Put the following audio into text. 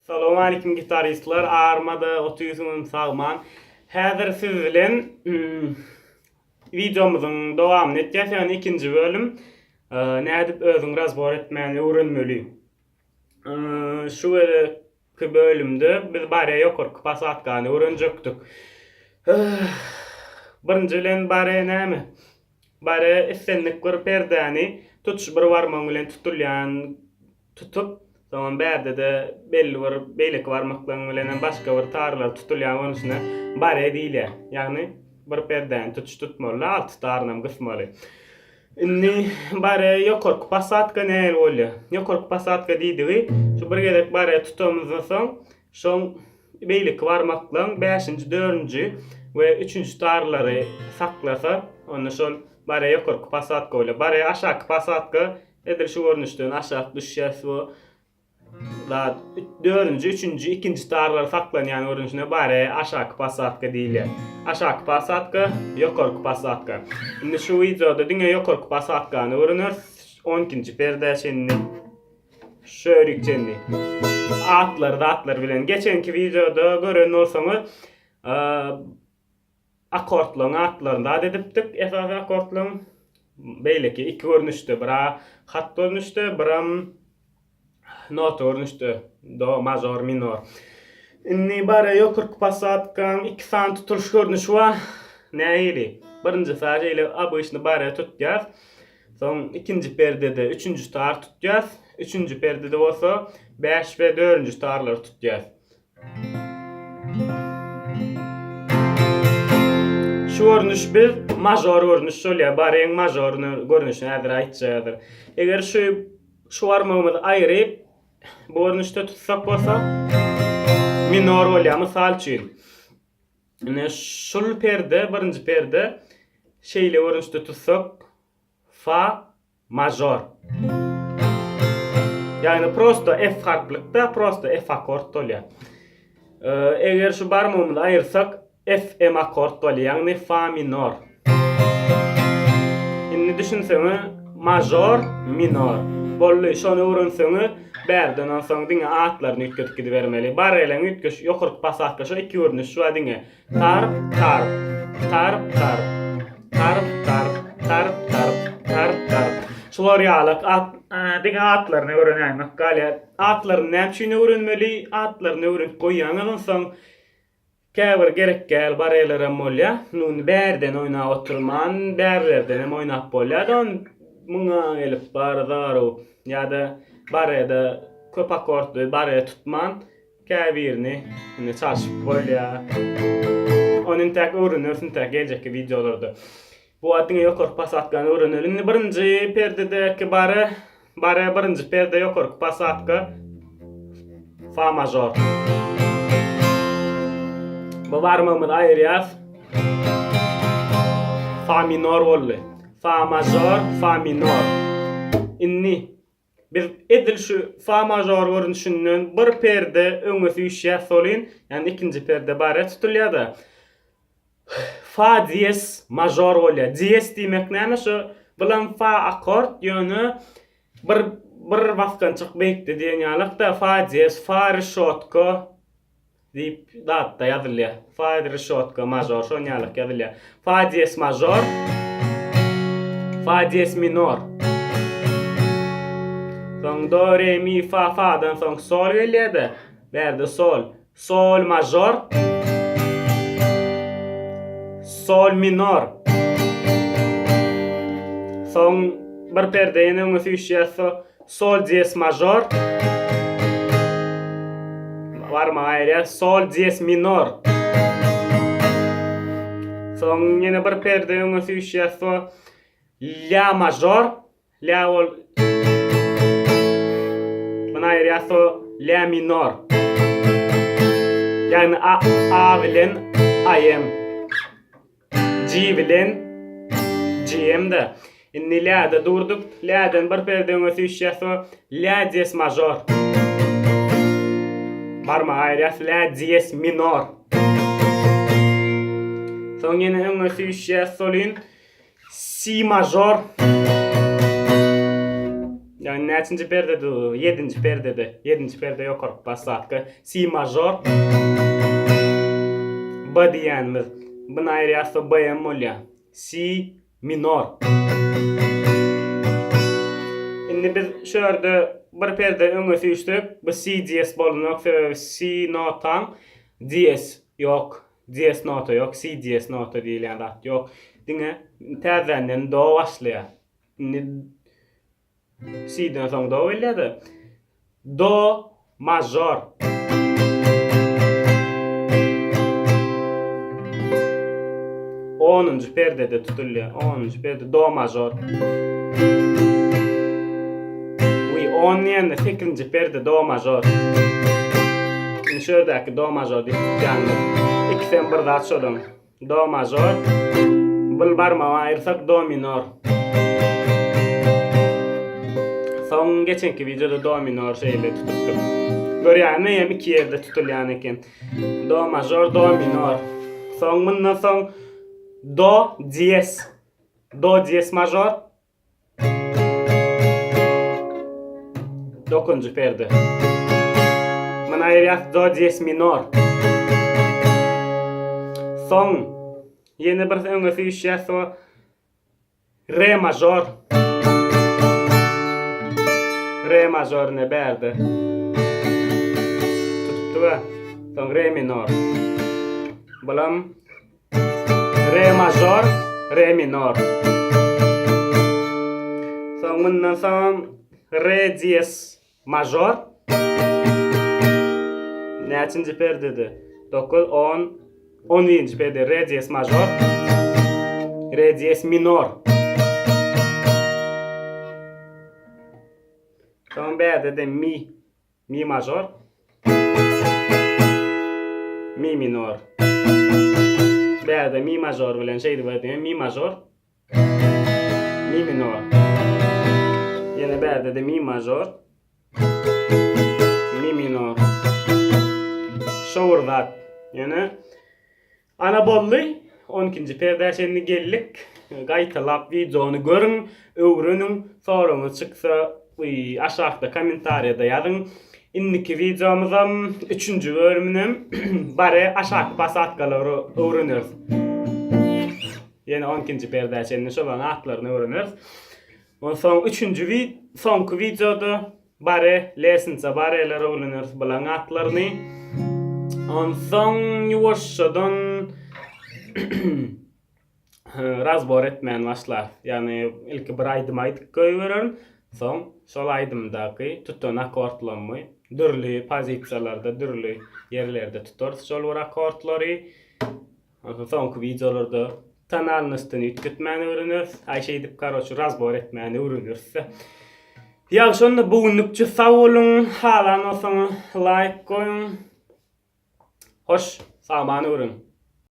Salowmalikim gitaristler armada otyrsyňyzmy sagman. Häzir siz bilen wideomyzyň dowamyny etýäs ýagny ikinji bölüm nädip özüň razbor etmäni öwrenmeli. Şu gezekki bölümde biz bare ýokarky posadkany öwrenjekdik. Birinji bilen bare näme? Bare islendik bir perdäni tutuş bir barmagyň bilen tutulýan tutup, soňam bärde-de belli bir beýleki barmaklaryň bilenem başga bir tarlar tutulýan görnüşine bare diýilýär. Ýagny bir perdäni tutuş tutmaly-da, alty tarynam gysmaly. Indi bare ýokarky posadka nähili bolýar? Ýokarky posadka diýdigi, şu bir gezek bare tutamyzdan soň, şoň beýleki barmaklaryň bäşinji, dördünji we üçünji tarlary saklasa, onda şol bare ýokarky posadka bolýar. Bare aşaky posadka Edil şu görnüşden aşak düşýäs bu zat dördünji, üçünji, ikinji tarlar saklanýan görnüşine bare aşaky posadka diýilýär. Aşaky posadka, ýokarky posadka. Indi şu wideoda diňe ýokarky posadkany öwreneris. 12-nji perdä çenli. Şörik çenli. Atlary zatlar bilen. Geçenki wideoda gören bolsaňyz, Akkordlaryň atlaryny zat edipdik, esasy akkordlaryň beýleki iki görnüşde, bira hat görnüşde, biram nota görnüşde, do, mažor, minor. Indi bara ýokarky posadkaň iki sany tutulyş görnüşi bar. Nähili? Birinjisi şeýle obyçny bare tutýas. Soň ikinji perdede üçünji tar tutýas. Üçünji perdede bolsa bäş we dördünji tarlary tutýas. Şu görnüş biz mažor görnüş bolýar. Bareň mažor görnüşini häzir aýtjak häzir. Eger şu şu barmagymyzy aýryp bu görnüşde tutsak bolsa minor bolýar. Mysal üçin ine şul perde birinji perde şeýle görnüşde tutsak fa Mažor. Ýagny prosto F harplykda prosto F akkord bolýar. Eger şu barmagymyzy aýyrsak F M akkord bolýar, ýagny fa minor. Indi düşünseňiz mažor, minor. Boldy, şony öwrenseňiz bärden onsoň diňe atlaryny üýtgedip gidibermeli. Bareleň üýtgeş ýokarky posadka şo iki görnüş bar diňe. Tarp, tarp, tarp, tarp, tarp, tarp, tarp, tarp, tarp, tarp. Şular ýaly at, diňe atlaryny öwrenäýmek galýar. Atlaryny näme üçin öwrenmeli? Atlaryny öwrenip goýýaňyz onsoň käbir gerek däl barýerlerem bolýar. Muny bärden oýnap oturman, bärlerden hem oýnap bolýar-da, ony muňa gelip bar zaru ýa-da barýada köp akkordly barýa tutman Käbirini indi çalşyp bolýar. Ony intäk öwreneris intäk geljekki wideolarda. Bu wagt diňe ýokarky posadkany öwreneli. Indi birinji perdedäki bare, bare birinji perde ýokarky posadka fa mažor. Bu barmagymyzy aýyrýas. Fa minor boldy. Fa mažor, fa minor. Indi Biz edil şu fa mažor görnüşinden bir perde öňe süýşýäs solin, ýagny ikinji perde bare tutulýar-da. Fa diýes mažor bolýar. Diýes diýmek näme? Şu bulam fa akord, ýöne bir bir basgançak beýikde diýen ýalak-da, fa diýes, fa rişotka, Diýip zatda ýazylýar. Fa rişotka mažor şon ýalyk ýazylýar. Fa diýes mažor. Fa diýes minor. Soň do re mi fa fadan soň sol gelýär-de. Bärde sol. Sol mažor. Sol minor. Soň bir perde ýene öňe süýşýär. Sol diýes mažor. Barmagy aýyrýar. Sol diýes minor. Soň ýene bir perde öňe süýşýär. So la mažor. La bol. Muny aýyrýar. So la minor. Ýagny A, A bilen AM. G bilen GM-de. Indi Lä-de durduk. Lä-den bir perde öňe süýşýäs we Lä diýes mažor. Barmagy aýyrýas. Lä diýes minor. Soň ýene öňe süýşýäs solin. Si mažor. Ýagny näçinji perdede bu? Ýedinji perdede. Ýedinji perde ýokarky posadka. Si mažor. B diýýänimiz. Buny aýyrýas-da B hem bolýar. Si minor. Indi biz şu ýerde bir perde öňe süýşsek, bu si diýes bolanok, sebäbi si notaň diýes ýok. Diýes nota ýok, si diýes nota diýilýän zat ýok. Diňe täzeden do başlaýar. Indi Si-den soň do gelýär-de. Do mažor. Onunjy perdede tutulýar. Onunjy perde do mažor. Uý, on diýende sekizinji perde do mažor. Indi şu ýerdäki do mažor diýip tutýanymyz. Ikisem bir zat şolaň. Do mažor. Bil barmagy aýyrsak do minor. Soň geçenki wideoda do minor şeýle tutupdyk. Görýäňmi hem iki ýerde tutulýan eken. Do mažor, do minor. Soň mundan soň do diýes. Do diýes mažor. Dokunjy perde. Muny aýyrýas do diýes minor. Soň ýene bir öňe süýşýäs o re mažor. Re mažor ne bärde. Tutupdyk. Soň re minor. Bulam Re mažor, re minor. Soň mundan soň re diýes mažor. Näçinji perdede? 9, 10, 11-nji perde re diýes mažor. Re diýes minor. Soň bärde-de mi Mi mažor. Mi minor. Bärde mi mažor bilen şeýdip aýdýan. Mi mažor. Mi minor. Ýene bärde de mi mažor. Mi minor. Şowur zat. Ýene Ana boldy, on ikinji perdä çenli geldik. Gaýtalap wideony görüň, öwreniň, soragyňyz çyksa aşakda kommentariýada ýazyň. Indiki wideomyzam üçünji bölüminem bare aşaky posadkalary öwreneris. Ýene on ikinji perdä çenli şolaryň atlaryny öwreneris. Onsoň üçünji wi soňky wideoda Bare, lesnitsa bareler öwreneris bulaň atlaryny. Onsoň ýuwaşjadan razbor etmän başlarys. Ýagny ilki bir aýdym aýdyp goýbererin, soň şol aýdymdaky tutan akkordlarymy dürli pozisiýalarda, dürli ýerlerde tutarys şol bir akkordlary. Onsoň soňky wideolarda tonalnostyny üýtgetmäni öwreneris. Aý şeýdip karoçe razbor etmäni öwreneris-de. Ýagşy onda bu günlükçe sag boluň. Halan bolsaňyz laýk goýuň. Hoş, sag-aman öwreniň.